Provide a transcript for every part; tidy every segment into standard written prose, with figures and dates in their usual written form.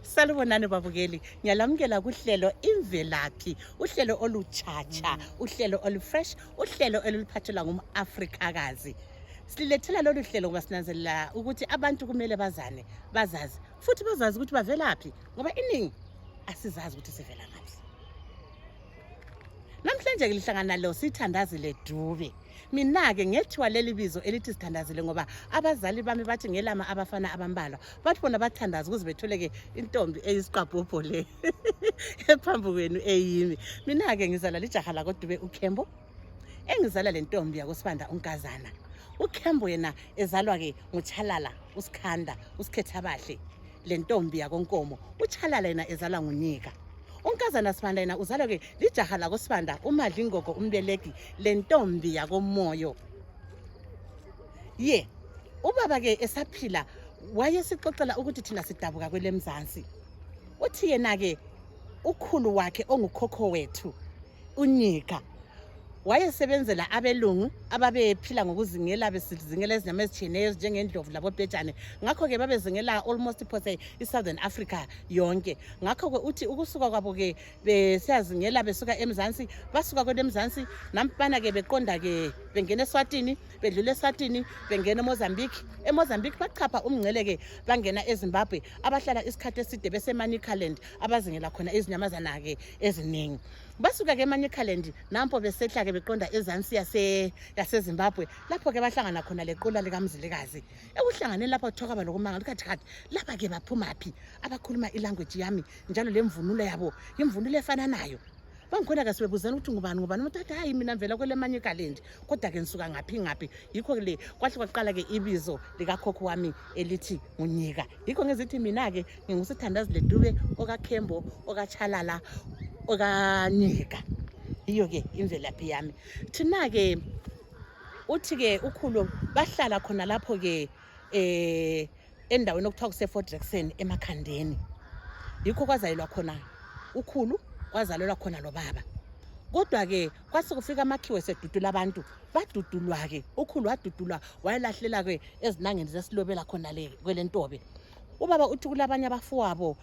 Salubonani babukeli, ngiyalamukela kuhlelo Imvelaphi, uhlelo oluchacha, uhlelo olufresh, uhlelo oluphathelwa ngumAfrikakazi. Sililethela lolu hlelo ngoba sinanzelela ukuthi abantu kumele bazazi, futhi bazazi ukuthi bavelaphi, ngoba iningi asizazi ukuthi sivela ngaphi. Namhlanje ngihlangana lo sithandazile Dube. Mina-ke ngethiwa leli bizo elithi sithandazile ngoba abazali bami bathi ngelama abafana abambalwa. Bathi bona bathandaza ukuze betholeke intombi eyisiqabhobho le ephambi kwenu eyimi. Mina-ke ngizala lijaha lakoDube uKhembo. Engizala le ntombi yakosibanda unkazana. uKhembo yena ezalwa-ke nguChalala, uSikhanda, uSikhethabahle. Le ntombi yakonkomo. uChalala yena ezalwa nguNyika. Unkazana Sibanda yena uzalwa-ke lijaha lakosibanda uMadlingogo uMbeleki, le ntombi yakomoyo. Ubaba-ke esaphila wayesixoxela ukuthi thina sidabuka kwele Mzansi. Uthi yena-ke ukhulu wakhe ongukhokho wethu uNyika wayesebenzela abelungu ababephila ngokuzingela, besizingela ezinyama ezitshiyeneyo njengendlovu labobhejane. Ngakho-ke babezingela almost phose i-Southern Africa yonke. Ngakho-ke uthi ukusuka kwabo-ke besiyazingela besuka eMzansi, basuka kwele Mzansi nampana-ke beqonda-ke bengena eSwatini, bedlula eSwatini bengena eMozambique. eMozambique bachapha umngcele-ke bangena eZimbabwe, abahlala isikhathi eside beseManicaland abazingela khona izinyamazana-ke eziningi. Basuka-ke eManicaland nampo besehla-ke beqonda ezansi yaseZimbabwe, lapho-ke bahlangana khona lequla likaMzilikazi. Ekuhlanganeni lapho kuthiwa lokumanga kathi lapha-ke baphumaphi abakhuluma ilanguage yami njalo lemvunulo yabo imvunulo efananayo. Bangikhona-ke sibebuzana ukuthi ngubani umuntu athi hayi mina mvela kwele Manicaland, kodwa-ke ngisuka ngaphi. Yikho le kwahle kwaqala-ke ibizo likakhokho wami elithi nguNyika. Yikho ngizithi mina-ke ngingusithandazile Dube okaKhembo, okaChalala, okaNyika. Iyo-ke imvelaphi yami. Thina-ke uthi-ke ukhulu bahlala khona lapho-ke endaweni okuthiwa kuse-Fort Jackson eMakhandeni. Yikho kwazalelwa khona ukhulu, kwazalelwa khona lo baba. Kodwa-ke kwasekufika amakhiwo esedudula abantu, badudulwa-ke ukhulu wadudulwa wayelahlela-ke ezinangeni zesilobela khona le kwele ntobe. Ubaba uthi kulabanye abafowabo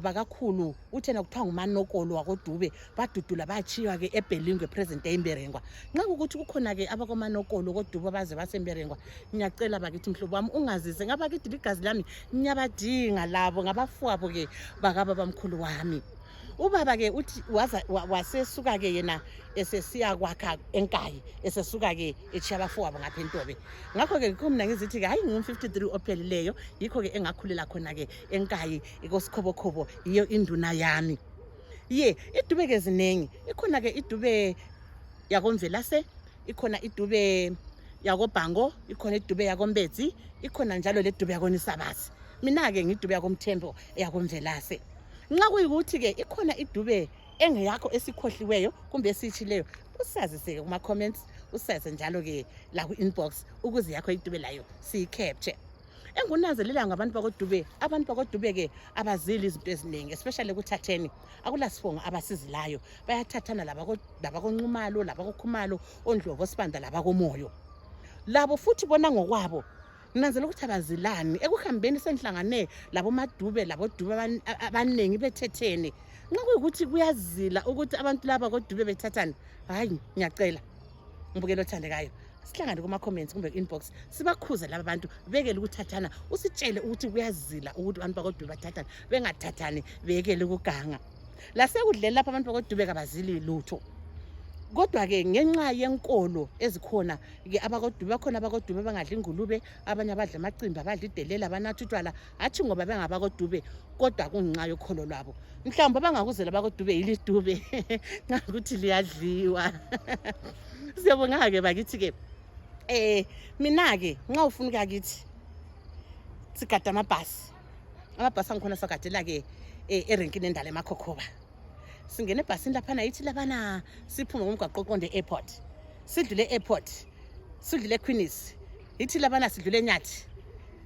bakakhulu uthena kuthiwa nguManokolo wakoDube badudula bachiywa-ke eBhelingwe present day eMberengwa. Nxa ukuthi kukhona-ke abakoManokolo koDube baze baseMberengwa, ngiyacela bakithi mhlobo wami ungazise ngabakithi ligazi lami ngiyabadinga labo ngabafowabo-ke bakababa mkhulu wami. Ubaba-ke uthi wasesuka-ke yena esesiya kwakha eNkayi, esesuka-ke echiya abafowabo ngapha entobe. Ngakho-ke yikho mina ngizithi-ke hayi ngiwu-53 ophelileyo, yikho-ke engakhulela khona-ke eNkayi ikoSikhobokhobo, yiyo induna yami. iDube-ke zinengi, ikhona-ke iDube yakoMvelase, ikhona iDube yakoBhango, ikhona iDube yakoMbedzi, ikhona njalo le Dube yakoNisabasi. Mina-ke ngiDube yakoMthembo yakoMvelase. Nxa kuyikuthi-ke ikhona iDube engeyakho esikhohliweyo kumbe esitshileyo, usazise-ke kuma-comments, usaze njalo-ke la ku-inbox ukuze yakho iDube layo siyi-capture. Engunanzelela ngabantu bakoDube, abantu bakoDube-ke abazili izinto eziningi, especially ekuthatheni. Akulasibongo abasizilayo, bayathathana labakonxumalo, labakokhumalo, oNdlovu, oSibanda, labakomoyo. Labo futhi bona ngokwabo nanzela ukuthi abazilani ekuhambeni senhlangane laboMadube, laboDube abaningi bethethene. Nxa kuyikuthi kuyazila ukuthi abantu laba koDube bethathana, hayi ngiyacela mbukelo othandekayo sihlangane kuma-comments kumbe ku-inbox sibakhuze laba bantu bekele ukuthathana, usitshele ukuthi kuyazila ukuthi abantu bakoDube bathathane, bengathathani bekele ukuganga. Lasekudleni lapha abantu bakoDube kabazili lutho. Kodwa-ke ngenxa yenkolo ezikhona-ke abakoDube bakhona abakoDube bangadla ingulube, abanye abadla amacimba, abadla idelele, abanatha utshwala, hathi ngoba bengabakoDube kodwa kungenxa yokholo lwabo. Mhlawumbe bangakuzela abakoDube yiliDube nxa ukuthi liyadliwa. Siyabonga-ke bakithi-ke mina-ke nxa ufuna ukuyakithi sigada amabhasi angikhona siwagadela-ke erenkini endala eMakhokhoba. Singene ebhasini laphana yithi labana siphume ngomgwaqo oqonde e-airport, sidlule e-airport, sidlule eQueen's, yithi labana sidlule eNyathi,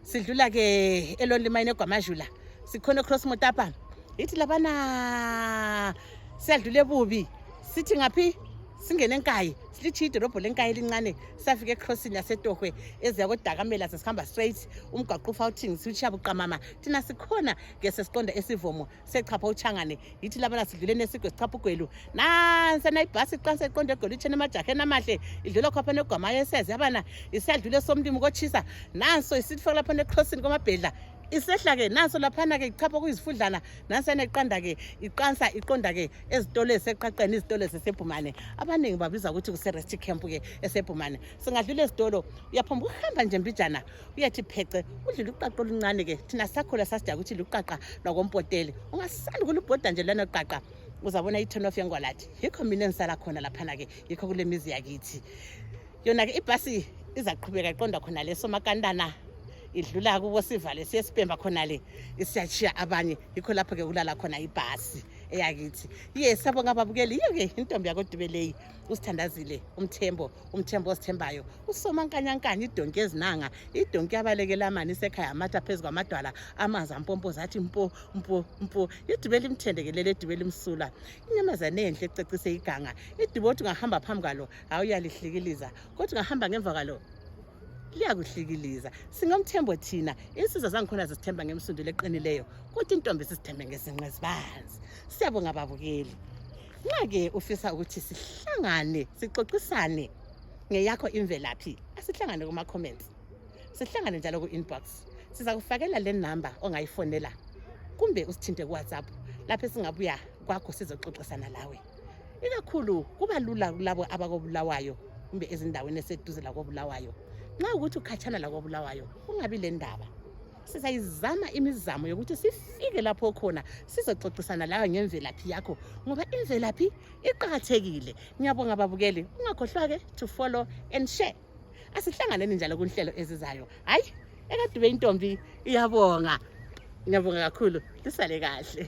sidlula-ke eLonely Mine eGwamajula, sikhona eCross Motapa, yithi labana siyadlule eBubi, sithi ngaphi singene eNkayi silithi idolobho leNkayi elincane safika ecrossing yaseTohwe eziya koDakamela sesikhamba straight umgwaqo uFouting siwushaya buqamama thina sikhona ke sesiqonda esivomo sechapha uChangane yithi labana sidlule nesigwe sichapha uGwelu nansi nayibhasi iqansa eqonda eGolitsheni emajaheni amahle idlula khapha negwama yeseze yabana isiyadlule somlimi kochisa nanso isifika lapha necrossing kwamabhedla isehla ke naso laphana ke ichapha kuyizifudlana nansana iqanda ke iqansa iqonda ke ezitolo eseqaqeni izitolo esebhumane abaningi babiza ukuthi kuse rest camp ke esebhumane singadlula ezitolo uyaphomba uhamba nje mbijana uyathi phece udlula uqaqo oluncane ke thina sakhola sasija ukuthi luqaqa lwakompotele ungasandi kulubhoda nje lana uqaqa uzabona i-turn off yengwalathi yikho mina engisala khona laphana ke yikho kule mizi yakithi yona ke ibhasi izaqhubeka iqonda khona leso makandana idlula kubo sivale siyesipemba khona le isiyachiya abanye yikho lapho ke kulala khona ibhasi eyakithi yes sabonga babukeli yeke intombi yakodubeleyi usithandazile umthembo osithembayo usomankanyankanya idonki ezinanga idonki yabalekela amani isekhaya amatha phezulu kwamadwala amanzi ampompo zathi mpo idubeli imthendekelele idubeli imsula inyamazane enhle ececise iganga idubo othi ungahamba phambi kwalo awuyalihlikiliza kodwa ungahamba ngemva kwalo liyakuhlikiliza singomthembo thina insizwa zangikhona zisithemba ngemsundulo eqinileyo kodwa intombi sisithembe ngezinqe ezibanzi siyabonga babukeli nxa ke ufisa ukuthi sihlangane sixoxisane ngeyakho imvelaphi asihlangane kuma comments sihlangane njalo ku inbox siza kufakela le number ongayifonela kumbe usithinte ku WhatsApp lapho singabuya kwakho sizoxoxisana lawe ikakhulu kuba lula kulabo abakobulawayo kumbe ezindaweni eseduze lakobulawayo nxa ukuthi ukhatshana lakobulawayo ungabi le ndaba sizayizama imizamo yokuthi sifike lapho khona sizoxoxisana lawe ngemvelaphi yakho ngoba imvelaphi iqhakathekile ngiyabonga babukeli ungakhohlwa ke to follow and share asihlanganeni njalo kunhlelo ezizayo hayi ekadube intombi iyabonga ngiyabonga kakhulu lisale kahle